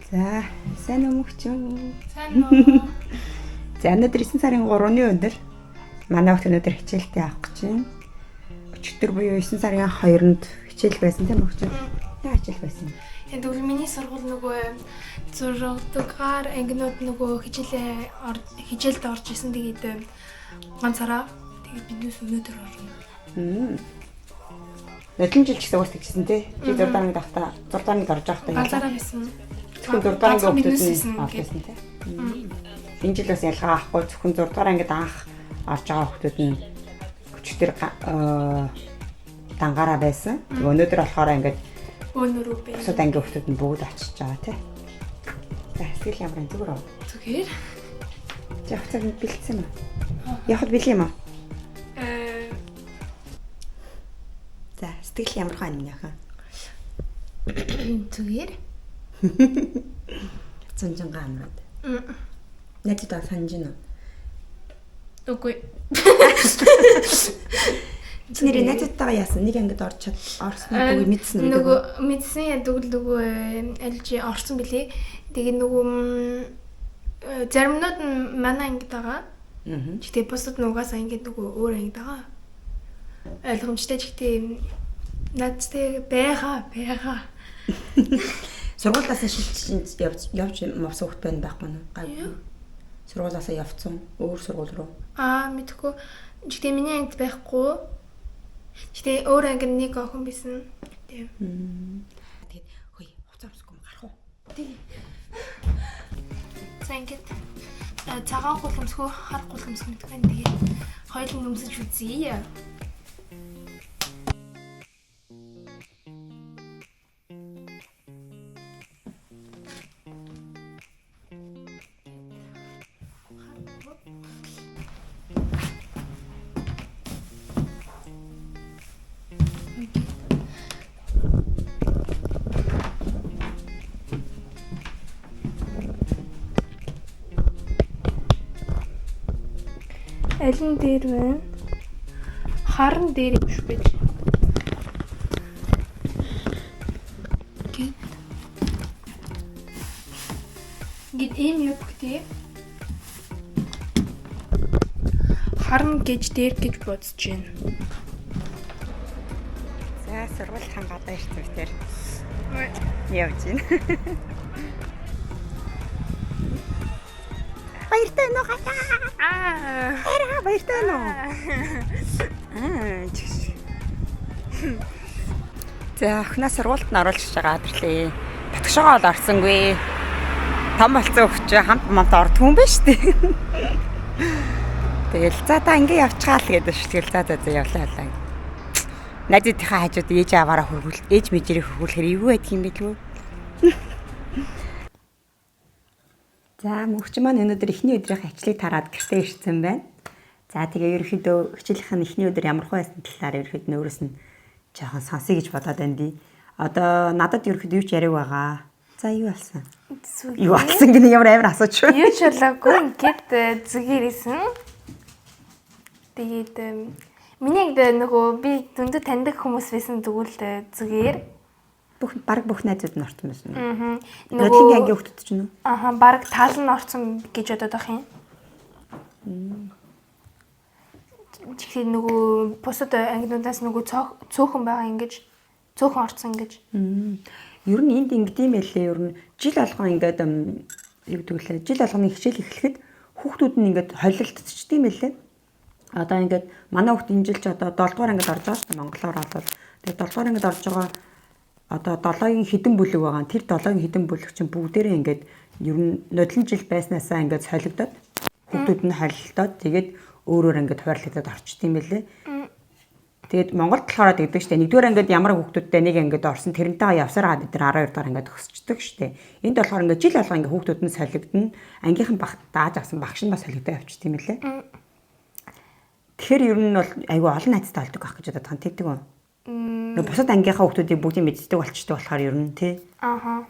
За, сайн уу мөхчөн. Сайн уу. За, өнөөдөр 9 сарын 3-ны өндөр манай хүүхд өнөөдөр хичээлтэй авах гэж байна. Өчигдөр буюу 9 сарын 2-нд хичээл байсан тийм мөхчөн. Яа хичээл байсан? Тэгвэл миний сургууль нөгөө 6 дугаар ангинууд нөгөө хичээлээ хичээлд орж исэн. Тэгээд ганцаараа тэгээд биднээс өнөөдөр орно. Нодлон жил ч гэсэн уус тэгсэн тий. Чи 6 дугаар ангид байхдаа 6 дугаар ангид орж байхдаа ганцаараа байсан. Зөвхөн 6 дугаар ангийн хүүхдүүд нь орж байсан тий. Энэ жил бас ялгаа авахгүй зөвхөн 6 дугаар ангид анх орж байгаа хүүхдүүд нь өчигдөр дангаараа байсан. Тэгээ өнөөдөр болохоор ингээд өнөрөө бэ. Бусад ангийн хүүхдүүд нь бүгд очиж байгаа тий. За, сэтгэл ямар юм зүгээр үү? Зүгээр. Чи явах цаг бэлдсэн юм уу? Явахад бэлэн юм уу? За, сэтгэл ямар хаа юм яхаа? Зүгээр. Зунжингаа амраад. Найзуудаа санаж гинэ үү? Үгүй. Чи нэрээ найзуудтайгаа яасан? Нэг ангид орж чад орсон уу мэдсэн үү? Нөгөө мэдсэн яадаг л нөгөө аль чи орсон билээ. Тэгээ нөгөө заримнууд нь манай ангид байгаа. Гэхдээ бусад нь угаасаа ингээд нөгөө өөр ангид байгаа. Ойлгомжтой ч гэхдээ надтай байгаа. Сургуулиасаа шилжиж явж мовсон хөлт байна байхгүй юу? Гайгүй. Сургуулиасаа явцсан өөр сургууль руу. Аа, мэдхгүй. Гэхдээ миний ангид байхгүй. Гэхдээ өөр ангид нэг охин байсан. Тийм. Тэгээд хөөе, хувцас өмсөхгүй юм гарах уу? Тийм. За ингээд цагаан гул өмсгөө, хар гул өмсгөх гэдэг байна. Тэгээд хоёулын өмсөж үзье. Аль нь дээр байна? Хар нь дээр юм шиг байж. Гэт. Ингээд ийм юбк тий. Хар нь гэж дээр гэж бодож байна. За, сургуулийн гадаа ирсэн битэр. Явж байна. Баяртай байна уу хаяа? Аа. Араа баяртай байна уу? Аа. За, охиноо сургуульд нь оруулж байгаа адарлээ. Татгшоогоо бол орсонгүй. Том болцсон өхч хамт мамт ордгүй юм байна шүү дээ. Тэгэл за та ингэ явчихаа л гэдэг шүү. Тэгэл за за за явлаа явлаа. Найзуудынхаа хажууд ээж аваараа хөргөл, ээж мэжээрээ хөргүүлэхээр эвгүй байдаг юм билүү? За, мөхч маань өнөөдөр эхний өдрийн ажлыг тараад гэртээ ирсэн байна. За, тэгээ ерөнхийдөө хичээлийнх нь эхний өдөр ямар хөө байсан талаар ерөнхийдөө өөрөөс нь жоохон сонсъё гэж бодоод байна ди. Одоо надад ерөнхийдөө юу ч яриаг байгаа. За, юу болсон? Юу болсон гэнэ ямар амар асууч. Юу ч болоогүй ингээд зүгээр исэн. Тэгээд миний ангид нөгөө би зөндөө таньдаг хүмүүс байсан тэгвэл зүгээр. Бүх баг бүх найзууд нь орсон байсан. Аа. Нөгөө ангийн хүүхдүүд ч юм уу? Аха, баг тал нь орсон гэж бодоод байх юм. Тэгэхээр нөгөө бусад ангинуудаас нөгөө цөөхөн байгаа ингэж цөөхөн орсон гэж. Ер нь энд ингэдэм байлээ. Ер нь жил болгон ингээд юу гэдэг лээ. Жил болгоны хичээл эхлэхэд хүүхдүүд нь ингээд холилдчихдийм байлээ. Одоо ингээд манай хүүхд энэ жил ч одоо 7 дугаар ангид орж байгаа шүү дээ. Монголоор бол тэгээд 7 дугаар ангид орж байгаа одоо 7-гийн хэдэн бүлэг байгаа. Тэр 7-гийн хэдэн бүлэг чинь бүгдээрээ ингээд ер нь нодлон жил байснаасаа ингээд солигдоод хүүхдүүд нь холилдоод тэгээд өөрөөр ингээд хуваарлагдаад орчт юм байлээ. Тэгээд Монголд болохоор тэгдэг штэ. Нэгдүгээр ангид ямар хүүхдүүдтэй нэг ангид орсон тэрнтэйгээ явсараа бид нар 12 дугаар ангид өсчдөг штэ. Энд болохоор ингээд жил болго ингээд хүүхдүүд нь солигдно. Ангийнхан баг дааж авсан багш нь бас солигдоо явчихд юм байлээ. Тэгэхээр ер нь бол айгүй олон найзтай болдог байх гэж бодоод байгаа. Тэгдэг үү? Нөө бусад ангийнхаа хүүхдүүдийг бүгдийг мэддэг болчдөг болохоор ер нь тий. Аха.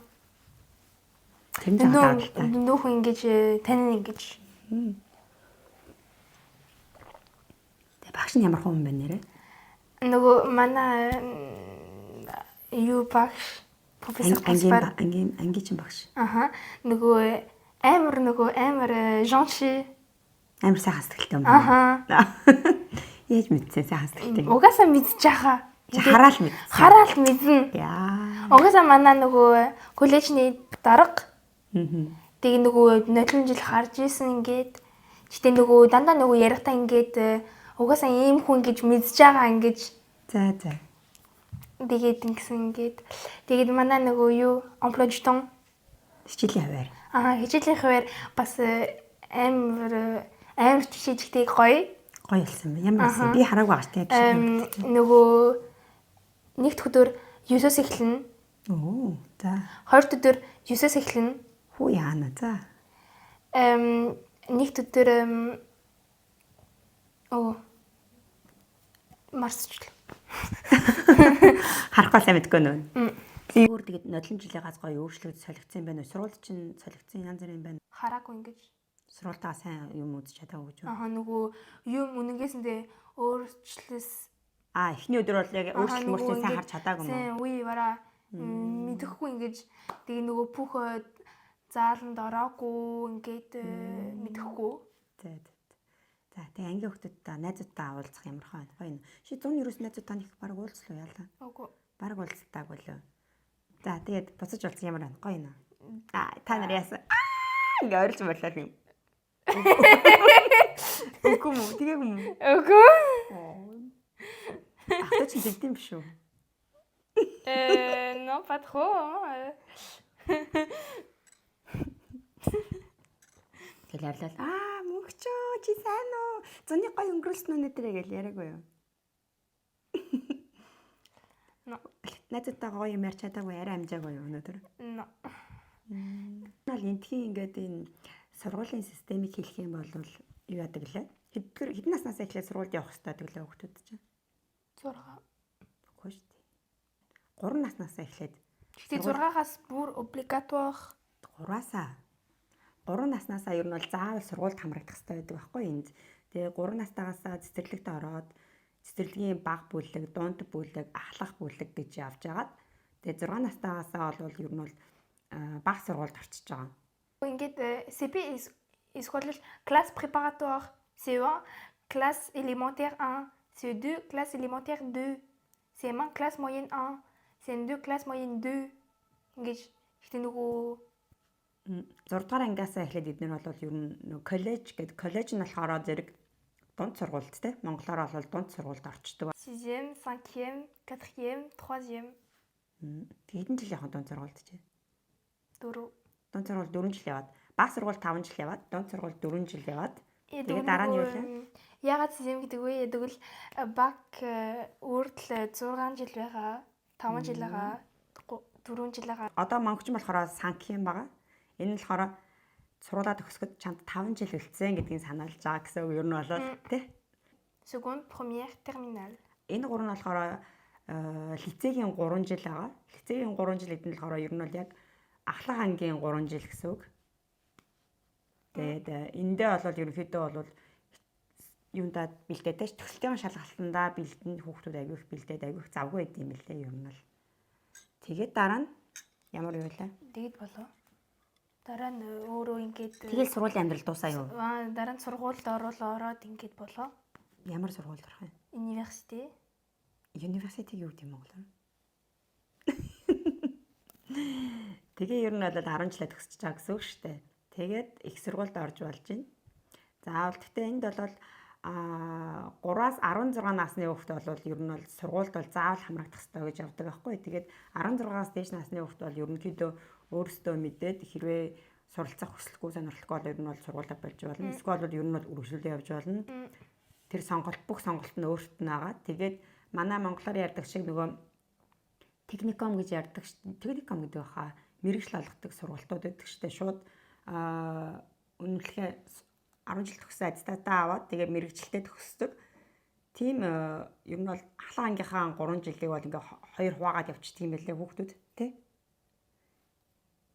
Тэр нь жаахан л та. Нөөхөн ингэж тань ингэж. Тэг багш нь ямар хүн юм бэ нэрээ? Нөгөө манай юу багш Профессор Ангийн Гаспар. Ангийн чинь багш. Аха. Нөгөө амар нөгөө амар gentil. Амар сайхан сэтгэлтэй юм. Аха. Яаж мэдсэн сайхан сэтгэлтэй? Угаасаа мэдчих хаа. Чи хараал мэдсэн. Хараал мэднэ. Яа. Угаасаа манай нөгөө коллежний дарга. Тэгээ нөгөө нодлон жил харж исэн ингээд. Гэтэ нөгөө дандаа нөгөө ярихдаа ингээд угаасаа ийм хүн гэж мэдж байгаа ингэж. За за. Тэгээд ингэсэн ингээд. Тэгээд манай нөгөө юу emploi du temps. Хичээлийн хуваар. Аа, хичээлийн хуваар бас амар амар жижигтэй гоё. Гоё болсон ба. Ямар байсан? Би хараагүй байгаа шүү дээ. Нөгөө нэгд өдөр 9-оос эхэлнэ. Оо, за. Хоёрт өдөр 9-оос эхэлнэ. Хүү яана за. Нэгд өдөр оо марсчлаа. Харахгүй сайн мэдгүй нөө. Өөр тэгээд нодлон жилийн гац гоё өөрчлөгдөж солигдсон юм байна уу? Сургууль чинь солигдсон янз бүрийн юм байна. Хараагүй ингэж. Сургуультаа сайн юм үзэж чадаагүй гэж үү? Аха, нөгөө юм үнэнгээсэндээ өөрчлөс. А, эхний өдөр бол яг өөрчлөлт мөрчлөө сайн харж чадаагүй юм уу? Сайн, үе вара мэдэхгүй ингэж. Тэгээ нөгөө бүх зааланд ороогүй ингээд мэдэхгүй. За. За, тэгээ ангийн хүүхдүүдтэй найзуудтай уулзах ямар хаа гоё юм. Ши зүүн ерөөс найзуудтай нэг баг уулзлаа яалаа. Үгүй. Баг уулзтаагүй лөө. За, тэгээд буцаж уулзах ямар байна? Гоё юм. Аа, та нар яасан? Аа, ингээ ойрлж мөрлөө юм. Үгүй мүү? Тэгээгүй мүү? Үгүй. Ахтай чинь тэгдэм биш үү? Non, pas trop. Тэгэл ярьлаа. Аа, мөнгөчөө чи сайн уу? Зуны гоё өнгөрүүлсэн үү нөтрээ гэж яриаггүй юу? No. Найзуудтайгаа гоё юм ярьж чадаагүй, арай амжаагүй юу өнөөдөр? No. Нал энтхийн ингээд энэ сургуулийн системийг хэлэх юм бол юу яадаг лээ? Хэдэн наснаас эхлээд сургуульд явах хэрэгтэй гэдэг лээ хүүхдүүд чинь? 6. Үгүй шүү дээ. 3 наснаас эхлээд. Гэхдээ 6-аас бүр obligatoire. 3-аасаа. 3 наснаасаа ер нь бол заавал сургуульд хамрагдах хэрэгтэй байдаг байхгүй энд. Тэгээ 3 настайгаасаа цэцэрлэгт ороод цэцэрлэгийн баг бүлэг, дунд бүлэг, ахлах бүлэг гэж явж агаад тэгээ 6 настайгаасаа бол ер нь бол баг сургуульд орчиж байгаа. Ингээд CP эсвэл classe préparatoire CE1, classe élémentaire 1, CE2, classe élémentaire 2, CM1, classe moyenne 1, CM2, classe moyenne 2 ингэж. Гэтэ нөгөө 6 дугаар ангиасаа эхлээд эднэр бол ер нь нөгөө коллеж гэдэг, коллеж нь болохоор зэрэг дунд сургуульд те, монголоор бол дунд сургуульд орчдөг. 6e, 5e, 4e, 3e. Хэдэн жил явах дунд сургуульд чи? 4. Дунд сургууль 4 жил яваад, баг сургууль 5 жил яваад, дунд сургууль 4 жил яваад. Тэгээд дараа нь юу вэ? Яагаад 6e гэдэг вэ? Тэгвэл бак өөртөл 6 жил байгаа, 5 жил байгаа, 4 жил байгаа. Одоо монголчин болохоор cinquième байгаа. Энэ нь болохоор сургуулаа төгсөхөд чамд 5 жил үлдсэн гэдгийг санаалж байгаа гэсэн үг ер нь болоод тий. Seconde, première, terminale. Энэ гурав нь болохоор лицейгийн 3 жил байгаа. Лицейгийн 3 жил гэдэг нь болохоор ер нь бол яг ахлах ангийн 3 жил гэсэн үг. Тэгээд эндээ бол ерөнхийдөө бол юундаа бэлдээд ш төгсөлтийн шалгалтандаа бэлдэн хүүхдүүд аягүй их бэлдээд аягүй их завгүй байд юм лээ ер нь бол. Тэгээд дараа нь ямар юу вэ? Тэгээд болоо. Дараа нь өөрөө ингээд Тэгэл сургуулийн амьдрал дуусаа юу? Аа, дараа нь сургуульд ороод ингээд болоо. Ямар сургуульд орох юм? Université. University юу гэдэг юм монголоор? Тэгээ ер нь бол 10 жилээ төгсөж байгаа гэсэн үг шүү дээ. Тэгээд их сургуульд орж болж байна. Заавал гэхдээ энд бол 3-аас 16 насны хүүхд бол ер нь бол сургуульд бол заавал хамрагдах хэрэгтэй гэж явдаг байхгүй. Тэгээд 16-аас дээш насны хүүхд бол ерөнхийдөө өөрсдөө мэдээд хэрвээ суралцах хүсэлгүй сонирхолгүй бол ер нь бол сургуулаа болж болно. Эсвэл бол ер нь бол үргэлжлүүлээ явж болно. Тэр сонголт бүх сонголт нь өөрт нь байгаа. Тэгээд манай монголоор ярьдаг шиг нөгөө техникум гэж ярьдаг. Техникум гэдэг баха мэргэжил олгодог сургалтууд байдаг шүү дээ. Шууд үнэлгээ 10 жил төгссөн аттестатаа аваад тэгээ мэргэжилтэд төгсдөг. Тийм ер нь бол ахлах ангийнхаа 3 жилийг бол ингээ хоёр хуваагаад явчихдаг юм байлээ хүүхдүүд тий.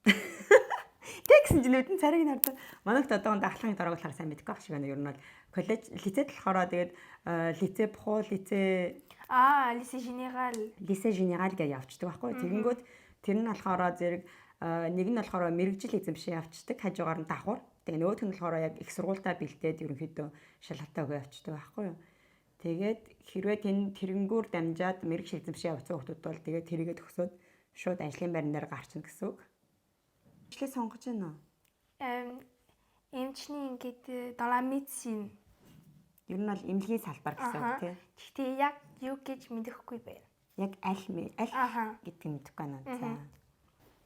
Тэгсэн чинь нүдэн цариг нардаа. Манайх одоохондоо ахлах анги дөрөг болохоор сайн мэдэхгүй байх шиг байна. Ер нь бол коллеж лицейд болохоор тэгээд лицей пухуу лицей Аа, lycée général. Lycée général гэж явчихдаг байхгүй. Тэгэнгүүт Тэр нь болохоор зэрэг нэг нь болохоор мэргэжил эзэмшин явцдаг хажуугаар нь давхар. Тэгээ нөгөөх нь болохоор яг их сургуультаа бэлдээд ерөнхийдөө шалгалтаа өгөө явцдаг байхгүй юу? Тэгээд хэрвээ тэн тэрнгүүр дамжаад мэрэгжил эзэмшин явцсан хүмүүс бол тэгээд тэрийгэ төгсөөд шууд ажлын байран дээр гарчна гэсэн үг. Ажлыг сонгож байна уу? Эмчний ингээд dans la médecine. Ер нь бол эмнэлгийн салбар гэсэн үг тий. Гэхдээ яг юу гэж мэдэхгүй байна. Яг аль аль гэдгийг мэдэхгүй байна. За.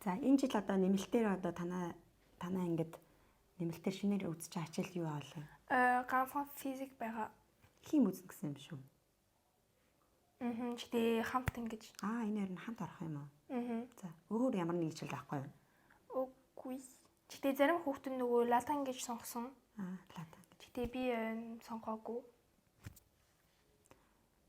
За энэ жил одоо нэмэлтээр одоо танаа ингээд нэмэлтээр шинээр үзэж байгаа хичээл юу аалаа? Ганцхан физик байгаа. Хим үзнэ гэсэн юм шүү. Аа. Гэтэ хамт ингэж. Аа, энэ хоёр нь хамт орох юм уу? Аа. За, өөр ямар нэг хичээл авахгүй юу? Үгүй. Гэтэ зарим хүүхдүүд нөгөө латан гэж сонгосон. Аа, латан. Гэтэ би сонгоогүй.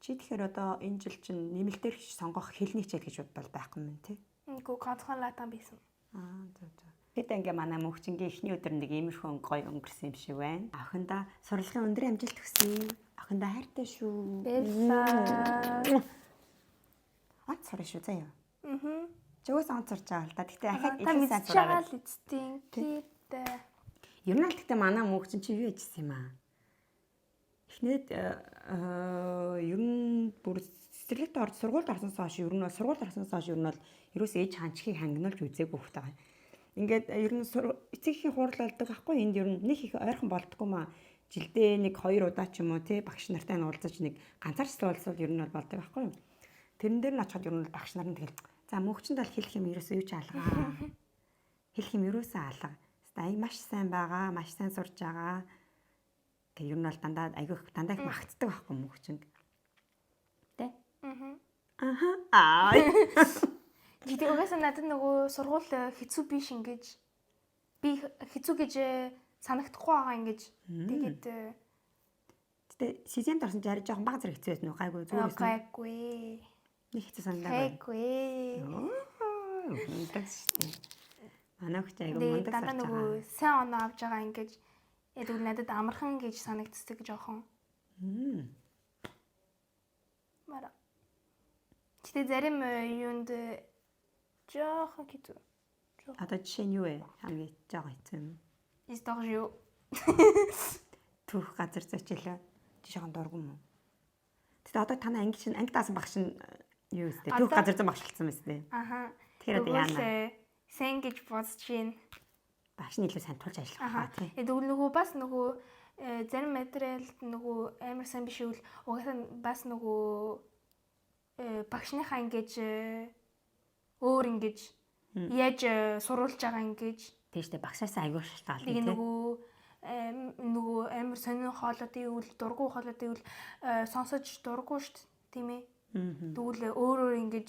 Чи тэгэхээр одоо энэ жил чинь нэмэлтээр сонгох хэлний хичээл гэж бодвол байхгүй юм тий? Үгүй, ганцхан латан байсан. Аа, зөв зөв. Тэд ингээ манай мөхчингийн эхний өдөр нэг иймэрхүү гоё өнгөрсөн юм шиг байна. Охиндоо сурлагын өндөр амжилт хүсье. Охиндоо хайртай шүү. Баярлалаа. Онц сурна шүү заяа. Аа. Чигээс онц сурч байгаа л да. Гэтэ ахаад илүү сайн сураарай. Та мэдчихэе л эцтийн. Ер нь л гэтэ манай мөхчин чи юу яжсэн юм аа? Эхнээд ер нь бүр цэцэрлэгт орж сургуульд орсноос хойш ер нь сургуульд орсноос хойш ер нь бол ерөөсөө ээж ханчхийг хангинуулж үзээгүй хөхтэй байгаа. Ингээд ер нь эцэг эхийн хурал болдог ахгүй энд ер нь нэг их ойрхон болдгоо маа. Жилдээ нэг 2 удаа ч юм уу тий багш нартай нь уулзаж нэг ганцаарчлал уулзвал ер нь бол болдог ахгүй юу. Тэрэн дээр нь очиход ер нь багш нар нь тэгэл за мөгчөнд бол хэлэх юм ерөөсөө юу ч алгаа. Хэлэх юм ерөөсөө алга. Ай маш сайн байгаа, маш сайн сурж байгаа. Тэг ер нь бол дандаа айгүйх дандаа их магтдаг байхгүй мөгчөнд. Тэ? Аа. Аха. Аа. Гэтэ угаасаа надад нөгөө сургууль хэцүү биш ингэж би хэцүү гэж санагдахгүй байгаа ингэж. Тэгээд гэтэ системд орсон чинь арай жоохон бага зэрэг хэцүү байсан уу? Гайгүй зүгээр байсан. Гайгүй. Нэг хэцүү санагдаагүй. Гайгүй. Мундаг шүү дээ. Манай хүүхд айгүй мундаг дандаа сурч нөгөө байгаа. сайн оноо авч байгаа ингэж тэгвэл надад амархан гэж санагддаг жоохон. Мара. Гэтэ зарим юунд жоохон хэцүү. Одоо жишээ нь юу вэ? Хамгийн жоохон хэцүү юм. Исторж юу? Түүх газар зочилоо. Жоохон дургу юм уу? Гэтэ одоо танай анги чинь анги даасан багш нь юу вэ? Түүх газар зүйн багшлцсан байсан тий. Аха. Тэгэхээр одоо яана? Сайн гэж бодож байна. Багш нь илүү сайн тулж ажиллах баа тий. Тэгвэл нөгөө бас нөгөө зарим материалд нөгөө амар сайн биш үл угаасаа бас нөгөө багшныхаа ингэж өөр ингэж яаж суруулж байгаа ингэж тийм шүү дээ багшаасаа аягүй шалтгаална тий. Нөгөө амар сонин хоолойтой үл дургу хоолойтой үл сонсож дургу шүү дээ тийм ээ. Тэгвэл өөр өөр ингэж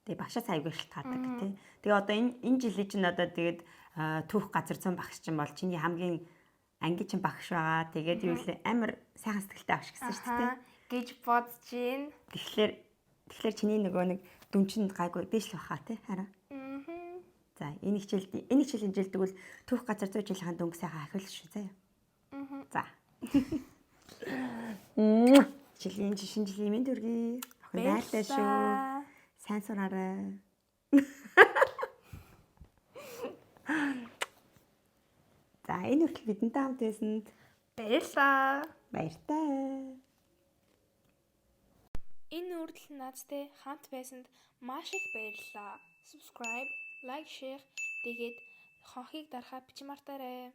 тэгээ багшаас аягүй шалтгаалдаг тий. Тэгээ одоо энэ жилийн чинь одоо тэгээд түүх газар зүйн багш чинь бол чиний хамгийн анги чинь багш байгаа. Тэгээд юу лээ амар сайхан сэтгэлтэй багш гэсэн шүү дээ. Гэж бодож байна. Тэгэхээр чиний нөгөө нэг дүн чинь гайгүй дээшлэх баха тий хараа. За энэ хичээлийн жил тэгвэл түүх газар зүй жилийн дүнг сайхан ахиул шүү заяа. За. Жилийн шинэ жилийн мэнд хүргэе. Охин хайртай шүү. Сайн сураарай. За энэ хүртэл бидэнтэй хамт байсанд баярлалаа. Баяртай. Энэ үрдэл наадтай хамт байсанд маш их баярлалаа. Subscribe, like, share тэгээд хонхыг дарахаа бич мартаарай.